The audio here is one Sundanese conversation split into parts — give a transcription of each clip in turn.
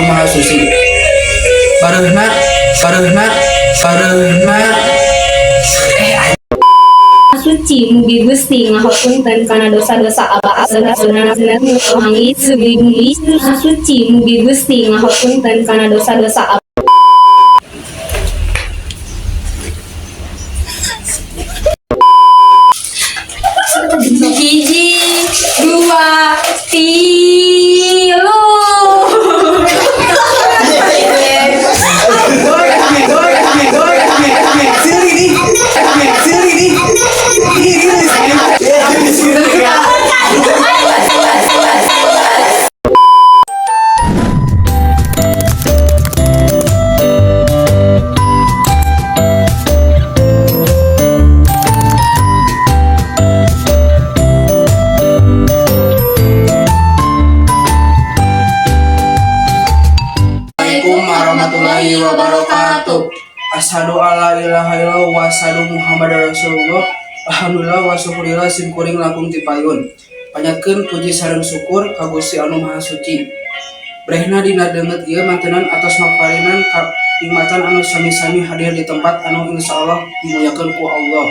Maha Suci. Bareuhna, bareuhna, bareuhna. Suci mugi Gusti ngahapunten kana dosa-dosa aba suci mugi Gusti ngahapunten kana dosa-dosa. Hiji, dua, tilu. Assalamualaikum warahmatullahi wabarakatuh. Asyhadu alla ilaha illallah wa asyhadu Muhammadar Rasulullah. Alhamdulillah wa syukurillah sim kuring langkung ti payun. Panjatkeun puji sareng syukur ka Gusti anu Maha Suci. Brehna dina deungeut ieu mantenan atos maparinan kanikmatan anu sami-sami hadir di tempat anu insyaallah dimuliakeun ku Allah.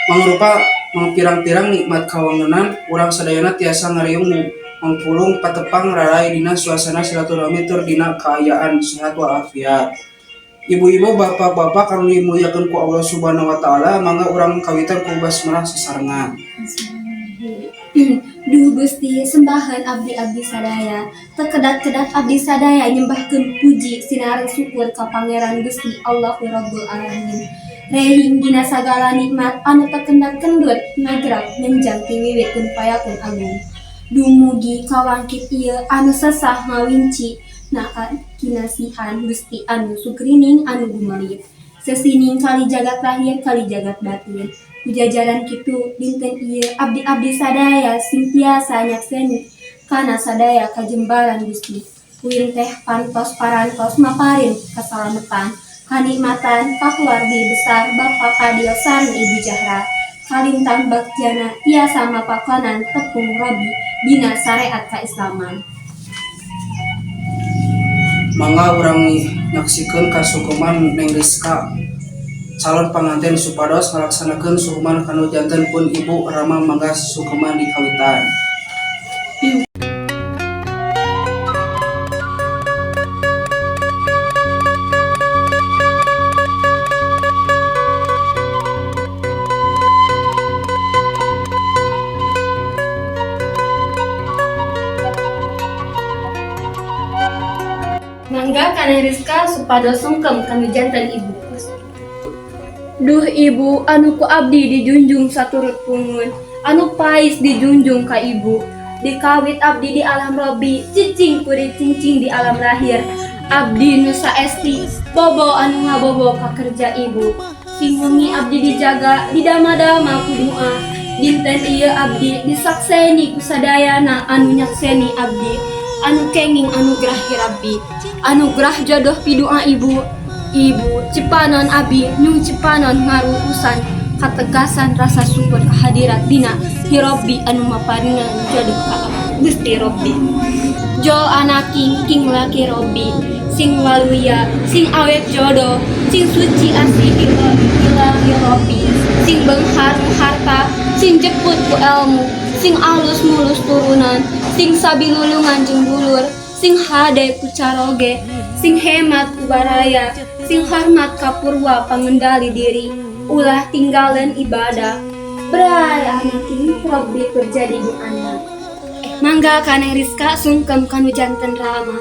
Mangrupa mangpirang-pirang nikmat kawangenan urang sadayana tiasa ngariung mangpulung patepang raray dina suasana silaturahmi tur dina kaayaan sehat walafiat. Ibu-ibu, bapak-bapak anu dimuliakeun ku Allah Subhanahu wa taala, mangga urang kawitan ku basmalah sasarengan. Duh Gusti, sembahan abdi-abdi sadaya. Teu kedat-kedat abdi sadaya nyembahkeun puji sinareng syukur ka Pangeran Gusti Allahu Rabbul Alamin. Rehing dina sagala nikmat anu teu kendat-kendut nagrak nyenjang ti wiwit kun payakun agung. Dumugi kawangkit ieu anu sesah ngawinci na kinasihan Gusti anu sugrining anu gumelip. Sesining kali jagat lahir kali jagat batin. Ku jajaran kitu dinten ieu abdi-abdi sadaya sing tiasa nyakseni kana sadaya kajembaran Gusti. Kuring teh pantos parantos maparin kasalametan, kanikmatan kakeluargi besar Bapak Fadil sareng Ibu Jahra. Kalintang bagjana tiasa mapakonan tepung Robi dina syariat kaislaman. Mangga urang nyaksikeun kasungkeman Neng Rizka calon panganten supados ngalaksanakeun sungkeman kanu janten pun ibu rama. Mangga sungkeman dikawitan. Mangga ka Neng Rizka supados sungkem kanu janten ibu. Duh ibu anu ku abdi dijunjung saturut pungun, anu pais dijunjung ka ibu. Dikawit abdi di alam robi, cicing kuring cicing di alam lahir. Abdi nu saesti, bobo anu ngabobo ka kerja ibu. Sing wengi abdi dijaga, didama-dama ku doa. Dinten ieu abdi disakseni ku sadayana anu nyakseni abdi. Anu kenging anugerah Rabbi, anugerah jodoh pidua ibu. Ibu cipanon abi nyung cipanon ngaruusan kategasan rasa syukur kehadirat dina Hirobi anu maparinan jodoh ka Gusti Robbi. Jol anaking king laki Robbi, sing waluya, sing awet jodoh, sing suci asih ilahi Robbi, sing benghar harta, sing jeput ku ilmu, sing alus mulus turunan, sing sabilulungan jeung dulur, sing hade ku caroge, sing hemat ku baraya, sing hormat ka purwa pangendali diri, ulah tinggalan ibadah. Bray anaking Robbi terjadi di anak. Mangga ka Neng Rizka sungkem kanu janten rama.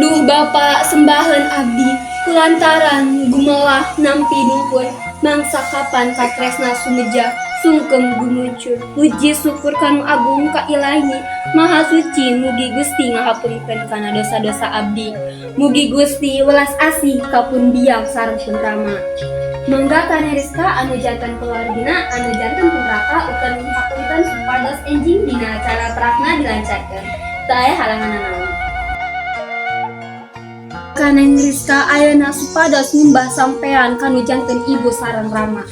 Duh Bapak, sembahan abdi kulantaran gumelah nampi dungkun mangsa kapan katresna sumeja sungkem gumucur puji syukur kanu agung ka ilahi maha suci. Mugi Gusti ngahapunten kana dosa-dosa abdi, mugi Gusti welas asih ka pun biang sareng pun rama. Mangga ka Neng Rizka anu janten keluargina anu janten pun raka ukan hapunten supados enjing dina acara perakna dilancarkeun teu aya halangan naon. Ka Neng Rizka ayeuna supados ngumbah sampean kanu janten ibu sareng rama.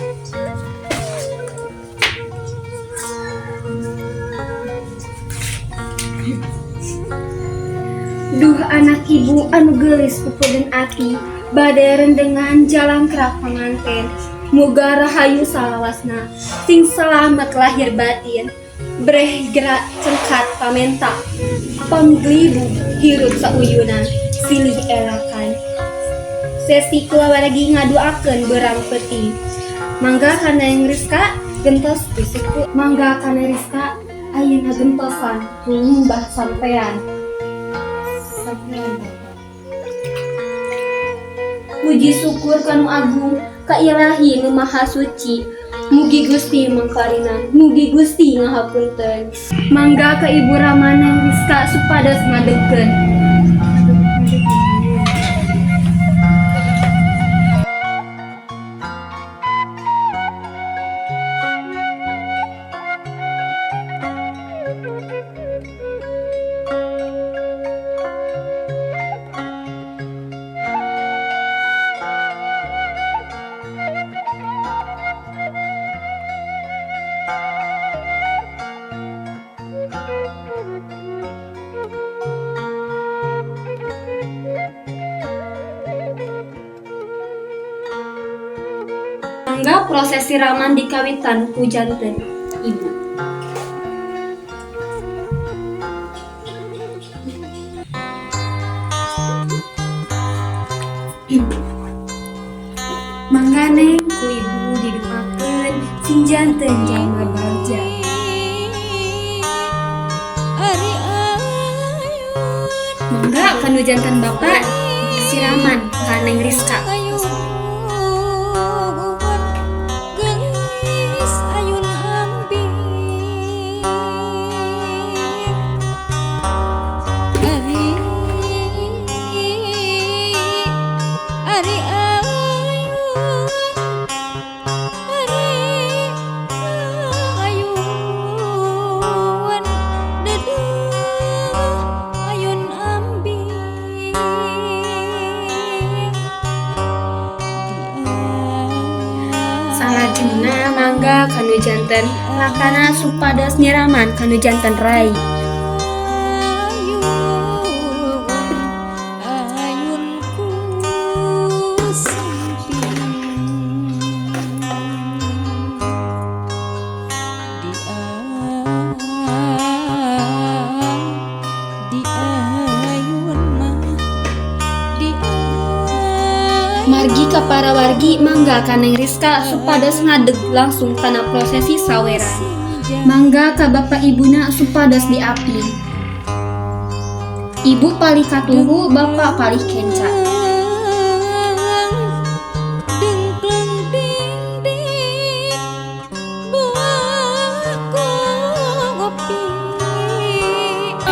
Duh anak ibu anu geulis pupudeun ati, bade rendengan jalangkrak panganten. Muga rahayu salawasna, sing selamat lahir batin. Breh gerak cengkat pamenta, pangglibu hirup sauyunan, silih elakan. Sesi kulawargi ngaduakeun beurang peuting. Mangga kana yang Rizka gentos suku. Mangga kana Rizka ayeuna gentosan ngumbah sampean. Sampean Bapak. Puji syukur kanu agung ka Ilahi nu Maha Suci. Mugi Gusti mangparinan, mugi Gusti ngahapunten. Mangga ka Ibu Ramana Rizka supados ngadegkeun. Mangga prosesi raman dikawitan ku janten ibu. Mangga neng ku ibu didoakeun sing janten jalma bagja. Ari ayun. Mangga kanu janten bapak siraman ka Neng Rizka. Ayun gelis ayun ambing Ari Ari ayun Ari ayun dedeh ayun ambing Salajengna mangga kanu janten lakana supados nyiraman kanu janten rai. Ayun ayunku semping di di ayun mah di Margi ka para wargi mangga ka Neng Rizka supados ngadeg langsung kana prosesi saweran. Mangga ka bapak ibuna supados diaping. Ibu palih katuhu, bapak palih kenca. Dengkleng ding ding buah kopi.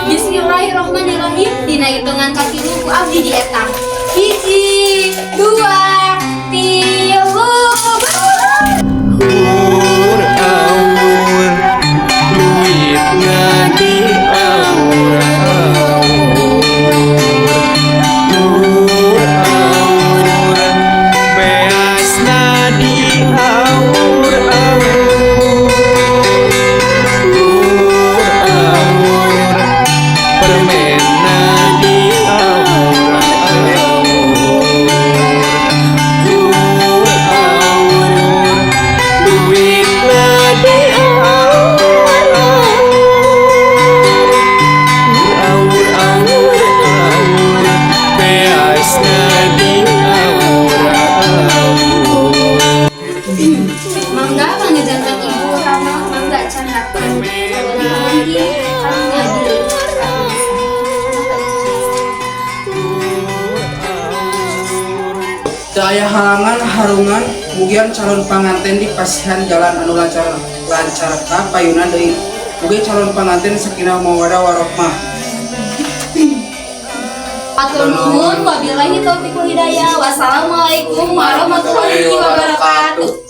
Bismillahirrahmanirrahim. Dina hitungan katilu ku abdi dietang. 1, 2, 3. Ur awur duitna di awur awur Ur awur beasna di awur awur Ur awur permenna di awur awur Ur awur duitna di awur awur Awur awur awur beasna di awur awur. Mangga kanu janten ibu rama mangga candak kanu calon kanu ngabili. Teu aya halangan harungan mugian calon panganten dipasihan jalan anu lancar lancar ka payunan deui. Mugi calon panganten sakinah mawaddah warohmah. Hatur nuhun, wabillahi taufiq wal hidayah. Wassalamualaikum warahmatullahi wabarakatuh.